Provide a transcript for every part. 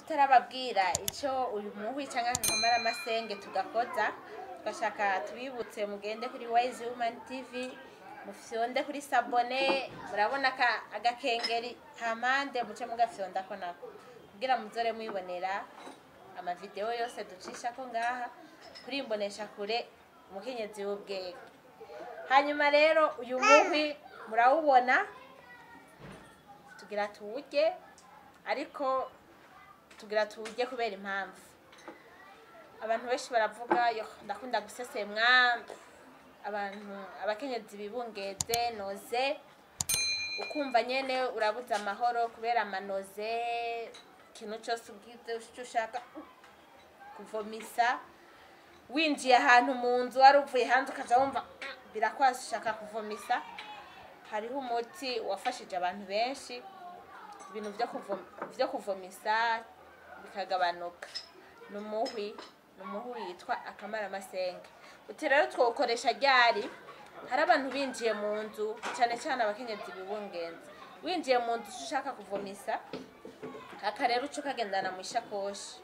Tutarababwira icyo uyu muhwi cyangwa akamara amasenge tugakoza, tugashaka tubibutse mugende kuri Wise Woman TV, mufyonde kuri s'abonner. Murabona ka agakengeri hampande, muce mugafyondako nako kugira muzore mwibonera amavideo yose ducishako ngaha kuri Imbonesha Kure Umukenyezi w'Ubwenge. Hanyuma rero uyu muhwi murawubona, tugira tuwurye, ariko tugira tuwurye kubera impamvu abantu benshi baravuga: "Yo, ndakunda gusesemwa." Abantu abakenyezi bibungeze nausées, ukumva nyene urabuze amahoro kubera amanausées, ikintu cyose ubwize icyo ushaka kuvomisa, winjiye ahantu mu nzu wari uvuye hanze ukaja wumva birakwasi, ushaka kuvomisa. Hariho umuti wafashije abantu benshi, ibintu vyo kuvomisa bikagabanuka. Ni umuhwi witwa akamaramasenge. Uti rero twawukoresha ryari? Hari abantu binjiye mu nzu, cyane cyane abakenyezi bibungenze, winjiye mu nzu ushaka kuvomisa, aka rero uca ukagendana mu ishakoshi.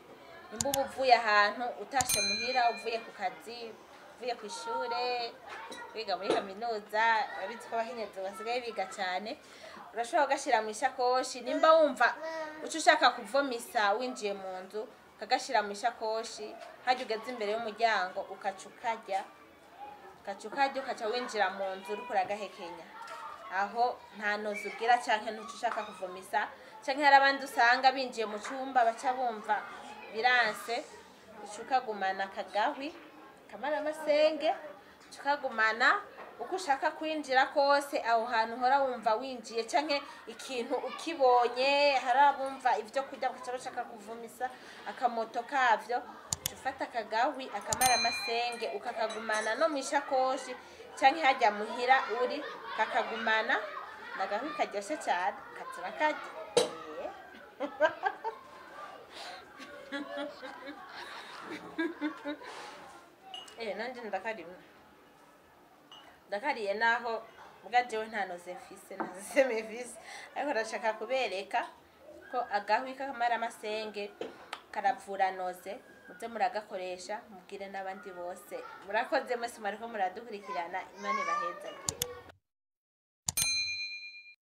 Nimba uba uvuye ahantu utashe muhira, uvuye ku kazi, uvuye ku ishure, wiga muri kaminuza, urabizi ko abakenyezi basigaye biga cyane, urashobora kugashyira mu ishakoshi. Nimba wumva uca ushaka kuvomisa winjiye mu nzu, ukagashyira mu ishakoshi, hajya ugeze imbere y'umuryango ukaca ukarya, ukaca ukarya, ukaca winjira mu nzu uriko uragahekenya. Aho nta nausée ugira canke ntuca ushaka kuvomisa. Canke hari abandi usanga binjiye mu cyumba baca bumva biranse, uca ukagumana akagahwi kamaramasenge, uca ukagumana uko ushaka kwinjira kose aho hantu uhora wumva winjiye canke ikintu ukibonye. Hari abumva ibyo kurya bakaca bashaka kuvomisa akamoto kavyo. Uca ufata akagahwi akamaramasenge ukakagumana no mu ishakoshi canke hajya muhira uri kakagumana. Ni agahwi karyoshe cyane, katura karya. Nanje ndakarimwe, ndakariye naho mbwa jewe nta nausée mfise, nta seseme mfise, ariko ndashaka kubereka ko agahwi k'akamaramasenge karavura nausée. Muze muragakoresha, mubwire n'abandi bose. Murakoze mwese mwariko muradukurikirana, Imana ibahezagire.